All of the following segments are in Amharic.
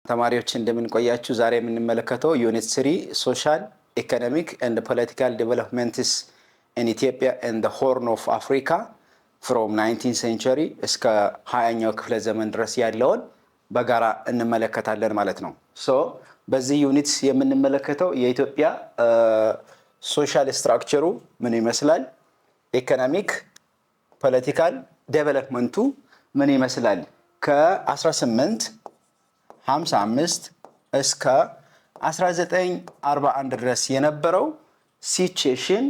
ተማሪዎች፣ እንደምን ቆያችሁ? ዛሬ የምንመለከተው unit 3, social, economic and political developments in Ethiopia and Horn of Africa from 19 century እስከ 20ኛው ክፍለ ዘመን ድረስ ያለውን በጋራ እንመለከታለን ማለት ነው። So በዚህ unit የምንመለከተው የኢትዮጵያ social structure ኡ ምን ይመስላል፣ economic, political development ኡ ምን ይመስላል፣ ከ1855 እስከ 1941 ድረስ የነበረው situation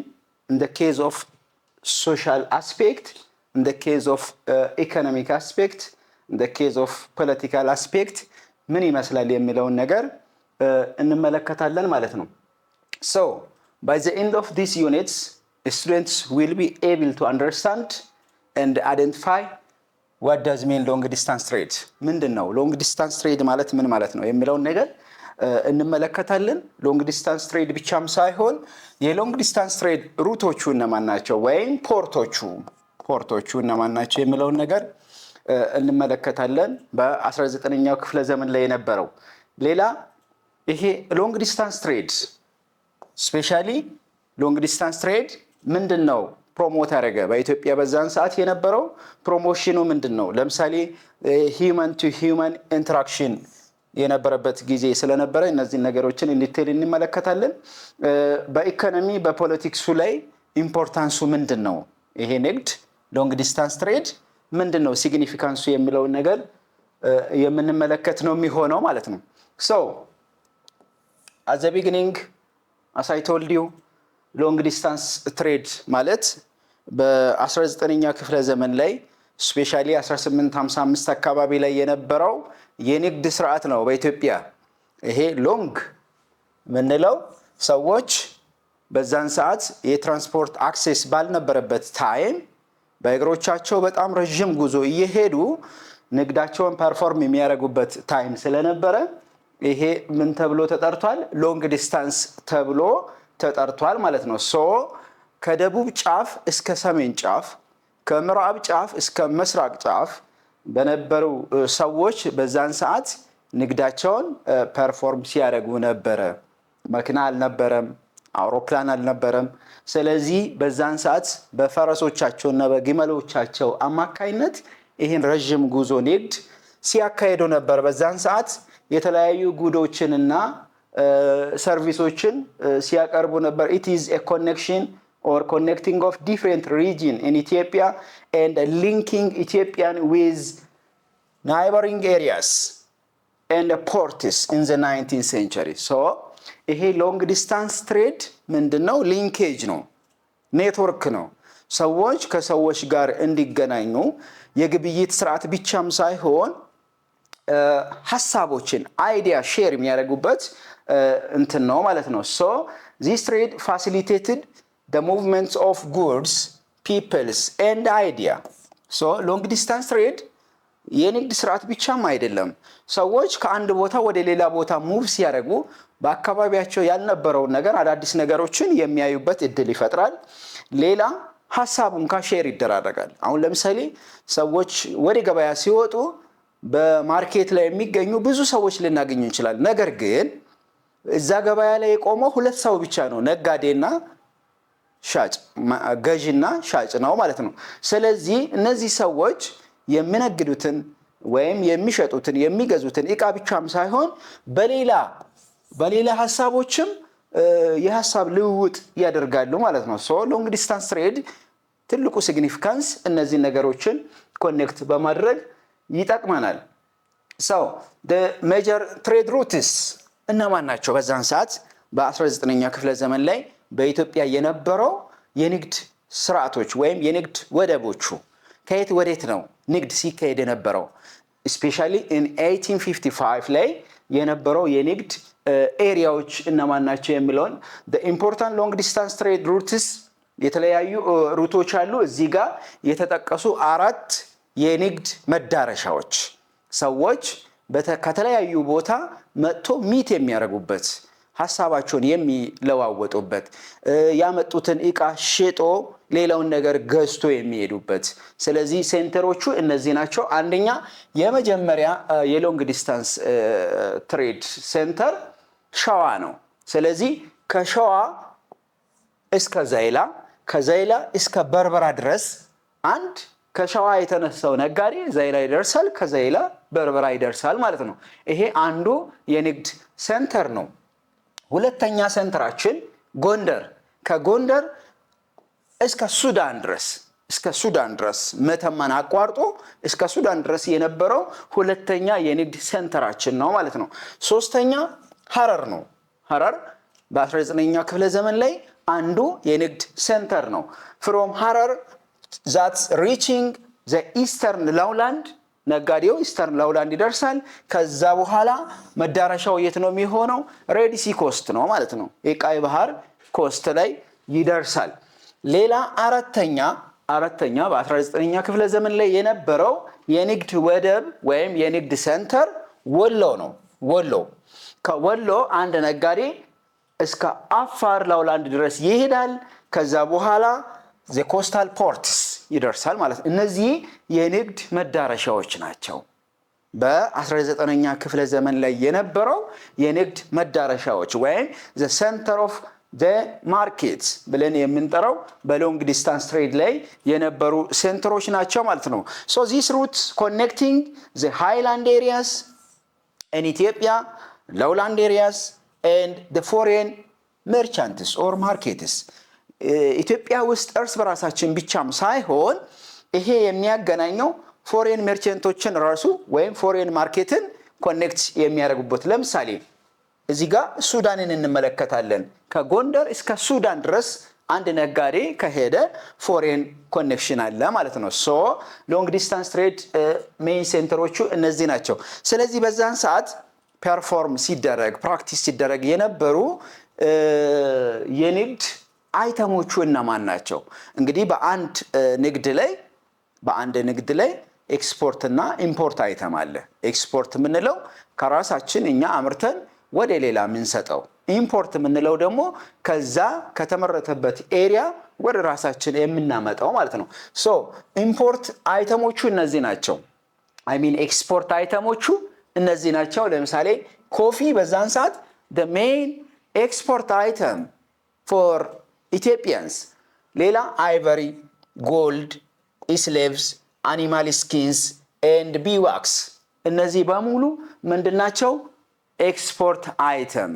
in the case of social aspect, in the case of economic aspect, in the case of political aspect ምን ይመስላል የሚለውን ነገር እንመለከታለን ማለት ነው። So by the end of this units, students will be able to understand and identify what does mean long distance trade። ምንድን ነው long distance trade ማለት፣ ምን ማለት ነው የሚለውን ነገር እንመለከታለን። Long distance trade ብቻም ሳይሆን የ long distance trade route ኦቹ እነማን ናቸው ወይም port ኦቹ እነማን ናቸው የሚለውን ነገር እንመለከታለን። በ19ኛው ክፍለ ዘመን ላይ የነበረው ሌላ ይሄ long distance trade, specially long distance trade ምንድን ነው promote ያደረገ፣ በኢትዮጵያ በዛን ሰዓት የነበረው promotion ኑ ምንድን ነው? ለምሳሌ human to human interaction የነበረበት ጊዜ ስለነበረ እነዚህን ነገሮችን in detail እንመለከታለን። በኢኮኖሚ በ politics ኡ ላይ importance ኡ ምንድን ነው? ይሄ ንግድ long distance trade ምንድን ነው significance ኡ የሚለውን ነገር የምንመለከት ነው የሚሆነው ማለት ነው። So at the beginning, as I told you, long distance trade ማለት በ19ኛ ክፍለ ዘመን ላይ specially 1855 አካባቢ ላይ የነበረው የንግድ ስርዓት ነው በኢትዮጵያ። ይሄ long የምንለው ሰዎች በዛን ሰዓት የትራንስፖርት access ባልነበረበት time በእግሮቻቸው በጣም ረዥም ጉዞ እየሄዱ ንግዳቸውን perform የሚያደርጉበት time ስለነበረ ይሄ ምን ተብሎ ተጠርቷል? Long distance ተብሎ ተጠርቷል ማለት ነው። So ከደቡብ ጫፍ እስከ ሰሜን ጫፍ፣ ከምዕራብ ጫፍ እስከ ምስራቅ ጫፍ በነበሩ ሰዎች በዛን ሰዓት ንግዳቸውን perform ሲያደርጉ ነበረ። መኪና አልነበረም፣ አውሮፕላን አልነበረም። ስለዚህ በዛን ሰዓት በፈረሶቻቸውና በግመሎቻቸው አማካይነት ይህን ረዥም ጉዞ ንግድ ሲያካሂዱ ነበር። በዛን ሰዓት የተለያዩ good ኦችንና service ኦችን ሲያቀርቡ ነበር። It is a connection or connecting of different region in Ethiopia and linking Ethiopian with neighboring areas and ports in the 19 century። So ይሄ long distance trade ምንድን ነው? Linkage ነው፣ ኔትወርክ ነው። ሰዎች ከሰዎች ጋር እንዲገናኙ የግብይት ስርዓት ብቻም ሳይሆን ሀሳቦችን idea share የሚያደርጉበት እንትን ነው ማለት ነው። So this trade facilitated the movements of goods, peoples and idea። So long distance trade የንግድ ስርዓት ብቻም አይደለም። ሰዎች ከአንድ ቦታ ወደ ሌላ ቦታ move ሲያደርጉ በአካባቢያቸው ያልነበረውን ነገር፣ አዳዲስ ነገሮችን የሚያዩበት እድል ይፈጥራል። ሌላ ሀሳቡን እንኳ share ይደራረጋል። አሁን ለምሳሌ ሰዎች ወደ ገበያ ሲወጡ በ market ላይ የሚገኙ ብዙ ሰዎች ልናገኝ እንችላለን። ነገር ግን እዛ ገበያ ላይ የቆመው ሁለት ሰው ብቻ ነው፣ ነጋዴና ሻጭ፣ ገዢና ሻጭ ነው ማለት ነው። ስለዚህ እነዚህ ሰዎች የሚነግዱትን ወይም የሚሸጡትን፣ የሚገዙትን እቃ ብቻም ሳይሆን በሌላ በሌላ ሀሳቦችም የሀሳብ ልውውጥ ያደርጋሉ ማለት ነው። So long distance trade ትልቁ significance እነዚህን ነገሮችን connect በማድረግ ይጠቅመናል። So major trade routes እነማን ናቸው? በዛን ሰዓት በ19ኛ ክፍለ ዘመን ላይ በኢትዮጵያ የነበረው የንግድ ስርዓቶች ወይም የንግድ ወደቦቹ ከየት ወዴት ነው ንግድ ሲካሄድ የነበረው? Specially in 1855 ላይ የነበረው የንግድ area ዎች እነማን ናቸው የሚለውን፣ important long distance trade routes፣ የተለያዩ route ኦች አሉ። እዚህ ጋር የተጠቀሱ አራት የንግድ መዳረሻዎች፣ ሰዎች ከተለያዩ ቦታ መጥቶ meet የሚያደርጉበት፣ ሀሳባቸውን የሚለዋወጡበት፣ ያመጡትን እቃ ሽጦ ሌላውን ነገር ገዝቶ የሚሄዱበት። ስለዚህ center ኦቹ እነዚህ ናቸው። አንደኛ የመጀመሪያ የ long distance trade center ሸዋ ነው። ስለዚህ ከሸዋ እስከ ዘይላ፣ ከዘይላ እስከ በርበራ ድረስ፣ አንድ ከሸዋ የተነሳው ነጋዴ ዘይላ ይደርሳል፣ ከዘይላ በርበራ ይደርሳል ማለት ነው። ይሄ አንዱ የንግድ center ነው። ሁለተኛ center ኣችን ጎንደር፣ ከጎንደር እስከ ሱዳን ድረስ፣ መተማን አቋርጦ እስከ ሱዳን ድረስ የነበረው ሁለተኛ የንግድ center ኣችን ነው ማለት ነው። ሶስተኛ ሀረር ነው። ሀረር በ19ኛ ክፍለ ዘመን ላይ አንዱ የንግድ center ነው። From ሀረር that's reaching the eastern lowland፣ ነጋዴው eastern lowland ይደርሳል። ከዛ በኋላ መዳረሻው የት ነው የሚሆነው? Red Sea coast ነው ማለት ነው። የቀይ ባህር coast ላይ ይደርሳል። ሌላ አራተኛ በ19ኛ ክፍለ ዘመን ላይ የነበረው የንግድ ወደብ ወይም የንግድ center ወሎ ነው። ወሎ፣ ከወሎ አንድ ነጋዴ እስከ አፋር lowland ድረስ ይሄዳል። ከዛ በኋላ the coastal ports ይደርሳል ማለት ነው። እነዚህ የንግድ መዳረሻዎች ናቸው። በ19ኛ ክፍለ ዘመን ላይ የነበረው የንግድ መዳረሻዎች ወይም the center of the market ብለን የምንጠራው በ long distance trade ላይ የነበሩ center ኦች ናቸው ማለት ነው። So this route connecting the highland areas in Ethiopia, lowland areas and the foreign merchants or markets። ኢትዮጵያ ውስጥ እርስ በራሳችን ብቻም ሳይሆን ይሄ የሚያገናኘው foreign merchant ኦችን ራሱ ወይም foreign market ን connect የሚያደርጉበት። ለምሳሌ እዚህ ጋር ሱዳንን እንመለከታለን። ከጎንደር እስከ ሱዳን ድረስ አንድ ነጋዴ ከሄደ foreign connection አለ ማለት ነው። So long distance trade main center ኦቹ እነዚህ ናቸው። ስለዚህ በዛን ሰዓት perform ሲደረግ፣ practice ሲደረግ የነበሩ የንግድ item ኦቹ እነማን ናቸው? እንግዲህ በአንድ ንግድ ላይ ኤክስፖርት እና import item አለ። ኤክስፖርት የምንለው ከራሳችን እኛ አምርተን ወደ ሌላ የምንሰጠው፣ import የምንለው ደግሞ ከዛ ከተመረተበት area ወደ ራሳችን የምናመጣው ማለት ነው። So import item ኦቹ እነዚህ ናቸው። I mean export item ኦቹ እነዚህ ናቸው። ለምሳሌ coffee በዛን ሰዓት main export item for Ethiopians። ሌላ ivory፣ gold፣ slaves፣ animal skins and beeswax፣ እነዚህ በሙሉ ምንድናቸው? Export item፣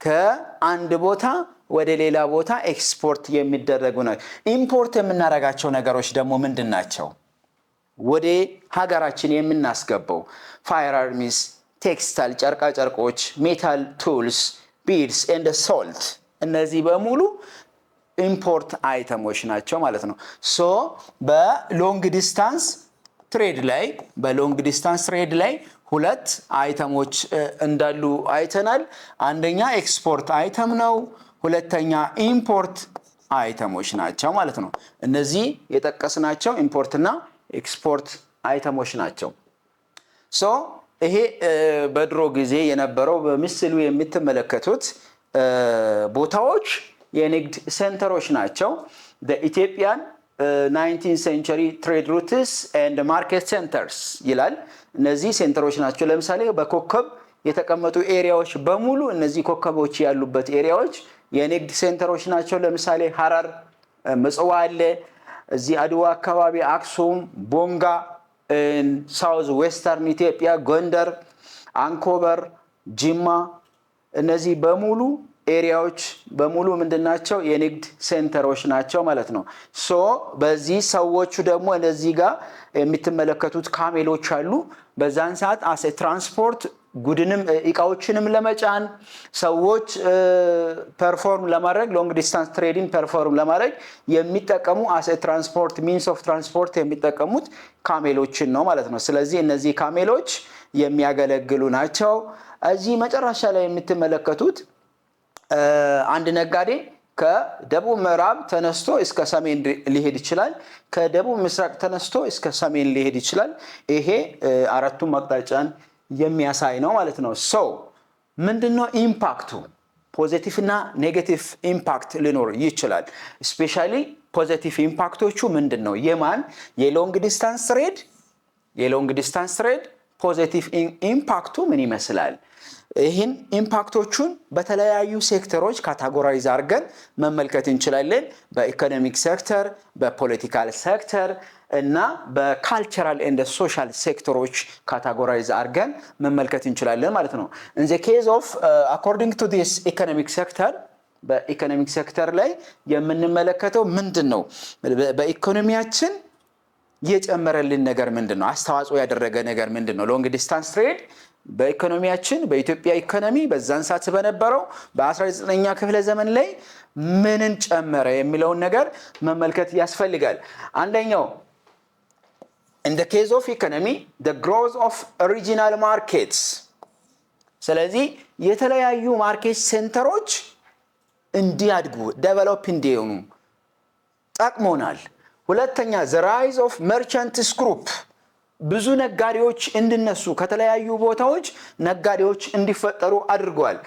ከአንድ ቦታ ወደ ሌላ ቦታ ኤክስፖርት የሚደረጉ ናቸው። Import የምናደርጋቸው ነገሮች ደግሞ ምንድን ናቸው? ወደ ሀገራችን የምናስገባው firearms፣ ቴክስታይል፣ ጨርቃ ጨርቆች፣ metal tools፣ beads and salt፣ እነዚህ በሙሉ import item ኦች ናቸው ማለት ነው። So በ long distance trade ላይ ሁለት item ኦች እንዳሉ አይተናል። አንደኛ export item ነው። ሁለተኛ import item ኦች ናቸው ማለት ነው። እነዚህ የጠቀስናቸው import ና export item ኦች ናቸው። So ይሄ በድሮ ጊዜ የነበረው በምስሉ የምትመለከቱት ቦታዎች የንግድ center ኦች ናቸው። Ethiopian 19 century trade routes and market centers ይላል። እነዚህ center ኦች ናቸው። ለምሳሌ በኮከብ የተቀመጡ area ዎች በሙሉ፣ እነዚህ ኮከቦች ያሉበት area ዎች የንግድ center ኦች ናቸው። ለምሳሌ ሀረር፣ ምጽዋ አለ። እዚህ አድዋ አካባቢ አክሱም፣ ቦንጋ፣ south western ኢትዮጵያ፣ ጎንደር፣ አንኮበር፣ ጅማ፣ እነዚህ በሙሉ area ዎች በሙሉ ምንድን ናቸው? የንግድ center ኦች ናቸው ማለት ነው። So በዚህ ሰዎቹ ደግሞ እነዚህ ጋር የምትመለከቱት camel ኦች አሉ። በዛን ሰዓት as a transport good ንም እቃዎችንም ለመጫን፣ ሰዎች perform ለማድረግ፣ long distance trading perform ለማድረግ የሚጠቀሙ፣ as a transport፣ means of transport የሚጠቀሙት camel ኦችን ነው ማለት ነው። ስለዚህ እነዚህ camel ኦች የሚያገለግሉ ናቸው። እዚህ መጨረሻ ላይ የምትመለከቱት አንድ ነጋዴ ከደቡብ ምዕራብ ተነስቶ እስከ ሰሜን ሊሄድ ይችላል። ከደቡብ ምስራቅ ተነስቶ እስከ ሰሜን ሊሄድ ይችላል። ይሄ አራቱም አቅጣጫን የሚያሳይ ነው ማለት ነው። So ምንድነው impact ኡ? Positive እና negative impact ሊኖር ይችላል። Especially Positive impact ኦቹ ምንድን ነው? የማን የ long distance trade፣ የ long distance trade positive impact ኡ ምን ይመስላል? ይህን impact ኦቹን በተለያዩ sector ኦች categorize አድርገን መመልከት እንችላለን። በ economic sector፣ በ political sector እና በ cultural and social sector ኦች categorize አድርገን መመልከት እንችላለን ማለት ነው። In the case of according to this economic sector፣ በ economic sector ላይ የምንመለከተው ምንድን ነው? በኢኮኖሚያችን የጨመረልን ነገር ምንድን ነው? አስተዋጽኦ ያደረገ ነገር ምንድን ነው? Long distance trade በኢኮኖሚያችን፣ በኢትዮጵያ ኢኮኖሚ በዛን ሰዓት በነበረው በ19ኛ ክፍለ ዘመን ላይ ምንን ጨመረ የሚለውን ነገር መመልከት ያስፈልጋል። አንደኛው in the case of economy, the growth of regional markets። ስለዚህ የተለያዩ market center ኦች እንዲያድጉ፣ develop እንዲሆኑ ጠቅሞናል። ሁለተኛ the rise of merchants group፣ ብዙ ነጋዴዎች እንዲነሱ፣ ከተለያዩ ቦታዎች ነጋዴዎች እንዲፈጠሩ አድርገዋል።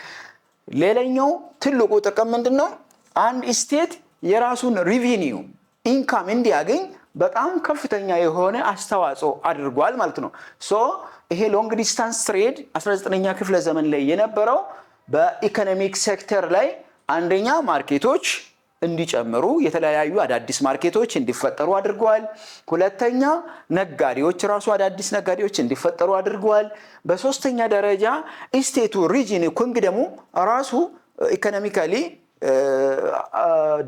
ሌላኛው ትልቁ ጥቅም ምንድን ነው? አንድ state የራሱን revenue income እንዲያገኝ በጣም ከፍተኛ የሆነ አስተዋጽኦ አድርጓል ማለት ነው። So ይሄ long distance trade 19ኛ ክፍለ ዘመን ላይ የነበረው በ economic sector ላይ አንደኛ market ኦች እንዲጨምሩ፣ የተለያዩ አዳዲስ market ኦች እንዲፈጠሩ አድርገዋል። ሁለተኛ ነጋዴዎች ራሱ አዳዲስ ነጋዴዎች እንዲፈጠሩ አድርገዋል። በሶስተኛ ደረጃ state ኡ፣ region kingdom ኡ ራሱ economically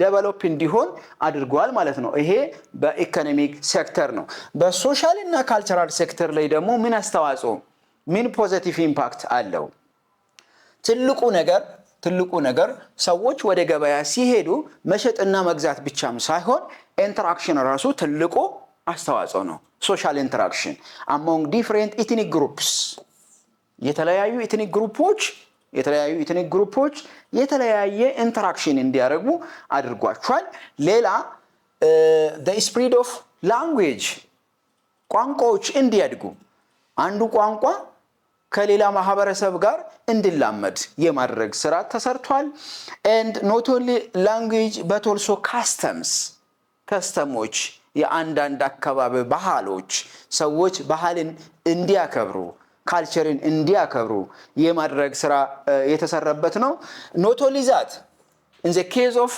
develop እንዲሆን አድርጓል ማለት ነው። ይሄ በ economic sector ነው። በ social እና cultural sector ላይ ደግሞ ምን አስተዋጽኦ፣ ምን positive impact አለው? ትልቁ ነገር ሰዎች ወደ ገበያ ሲሄዱ መሸጥና መግዛት ብቻም ሳይሆን interaction ራሱ ትልቁ አስተዋጽኦ ነው። Social interaction among different ethnic groups፣ የተለያዩ ethnic group ኦች የተለያየ interaction እንዲያደርጉ አድርጓቸዋል። ሌላ spread of language፣ ቋንቋዎች እንዲያድጉ፣ አንዱ ቋንቋ ከሌላ ማህበረሰብ ጋር እንዲላመድ የማድረግ ስራ ተሰርቷል። And not only language but also customs፣ custom ኦች፣ የአንዳንድ አካባቢ ባህሎች፣ ሰዎች ባህልን እንዲያከብሩ፣ culture ን እንዲያከብሩ የማድረግ ስራ የተሰራበት ነው። Not only that, in the case of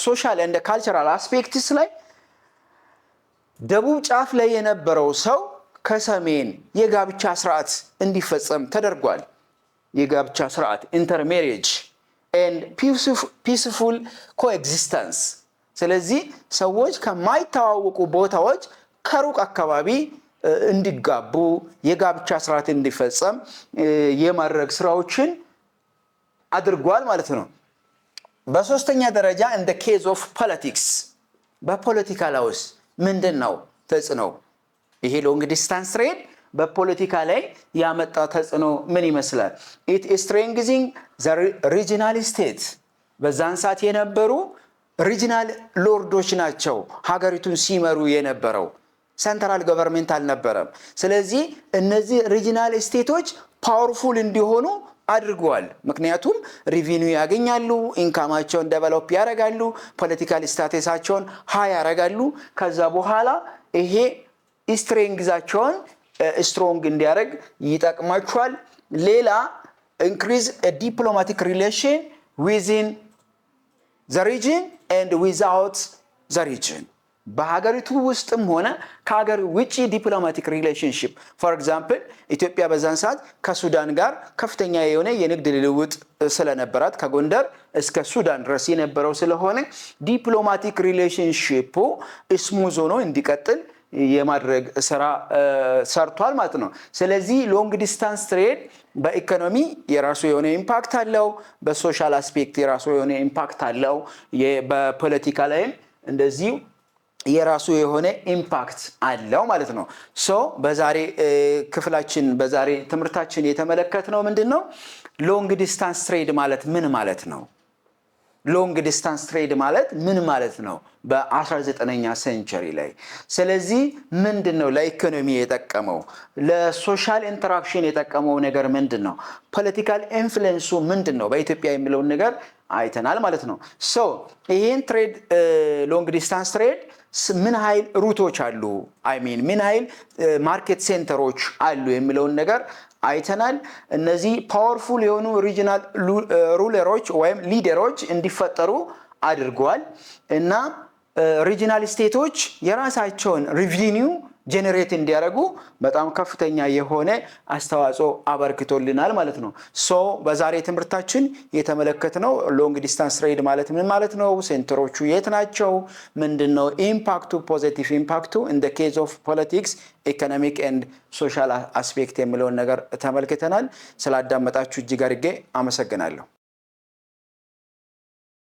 social and cultural aspects ላይ ደቡብ ጫፍ ላይ የነበረው ሰው ከሰሜን የጋብቻ ስርዓት እንዲፈጸም ተደርጓል። የጋብቻ ስርዓት፣ intermarriage and peaceful coexistence። ስለዚህ ሰዎች ከማይተዋወቁ ቦታዎች ከሩቅ አካባቢ እንዲጋቡ፣ የጋብቻ ስርዓት እንዲፈጸም የማድረግ ስራዎችን አድርጓል ማለት ነው። በሶስተኛ ደረጃ in the case of politics፣ በፖለቲካ ላይስ ምንድን ነው ተጽዕኖው? ይሄ long distance trade በፖለቲካ ላይ ያመጣ ተጽዕኖ ምን ይመስላል? It strengthening regional state። በዛን ሰዓት የነበሩ regional lord ኦች ናቸው ሀገሪቱን ሲመሩ የነበረው። Central government አልነበረም። ስለዚህ እነዚህ regional state ኦች powerful እንዲሆኑ አድርገዋል። ምክንያቱም revenue ያገኛሉ፣ income ኣቸውን develop ያደርጋሉ፣ political status ኣቸውን high ያደርጋሉ። ከዛ በኋላ ይሄ strength ኣቸውን strong እንዲያደርግ ይጠቅማቸዋል። ሌላ increase diplomatic relation within the region and without the region፣ በሀገሪቱ ውስጥም ሆነ ከሀገር ውጭ diplomatic relationship፣ for example ኢትዮጵያ በዛን ሰዓት ከሱዳን ጋር ከፍተኛ የሆነ የንግድ ልውውጥ ስለነበራት፣ ከጎንደር እስከ ሱዳን ድረስ የነበረው ስለሆነ diplomatic relationship ኡ smooth ሆኖ እንዲቀጥል የማድረግ ስራ ሰርቷል ማለት ነው። ስለዚህ long distance trade በኢኮኖሚ የራሱ የሆነ impact አለው። በ social aspect የራሱ የሆነ impact አለው። በፖለቲካ ላይም እንደዚሁ የራሱ የሆነ impact አለው ማለት ነው። So በዛሬ ክፍላችን፣ በዛሬ ትምህርታችን የተመለከትነው ምንድን ነው? Long distance trade ማለት ምን ማለት ነው? Long distance trade ማለት ምን ማለት ነው? በ19ኛ century ላይ። ስለዚህ ምንድን ነው ለኢኮኖሚ የጠቀመው? ለ social interaction የጠቀመው ነገር ምንድን ነው? Political influence ኡ ምንድን ነው በኢትዮጵያ የሚለውን ነገር አይተናል ማለት ነው። So ይህን trade, long distance trade ምን ያህል route ኦች አሉ፣ I mean ምን ያህል market center ኦች አሉ የሚለውን ነገር አይተናል። እነዚህ powerful የሆኑ regional ruler ኦች ወይም leader ኦች እንዲፈጠሩ አድርገዋል እና regional state ኦች የራሳቸውን revenue generate እንዲያደርጉ በጣም ከፍተኛ የሆነ አስተዋጽኦ አበርክቶልናል ማለት ነው። So በዛሬ ትምህርታችን የተመለከትነው long distance trade ማለት ምን ማለት ነው፣ center ኦቹ የት ናቸው፣ ምንድን ነው impact ኡ፣ positive impact ኡ in case of politics, economic and social aspect የሚለውን ነገር ተመልክተናል። ስላዳመጣችሁ እጅግ አድርጌ አመሰግናለሁ።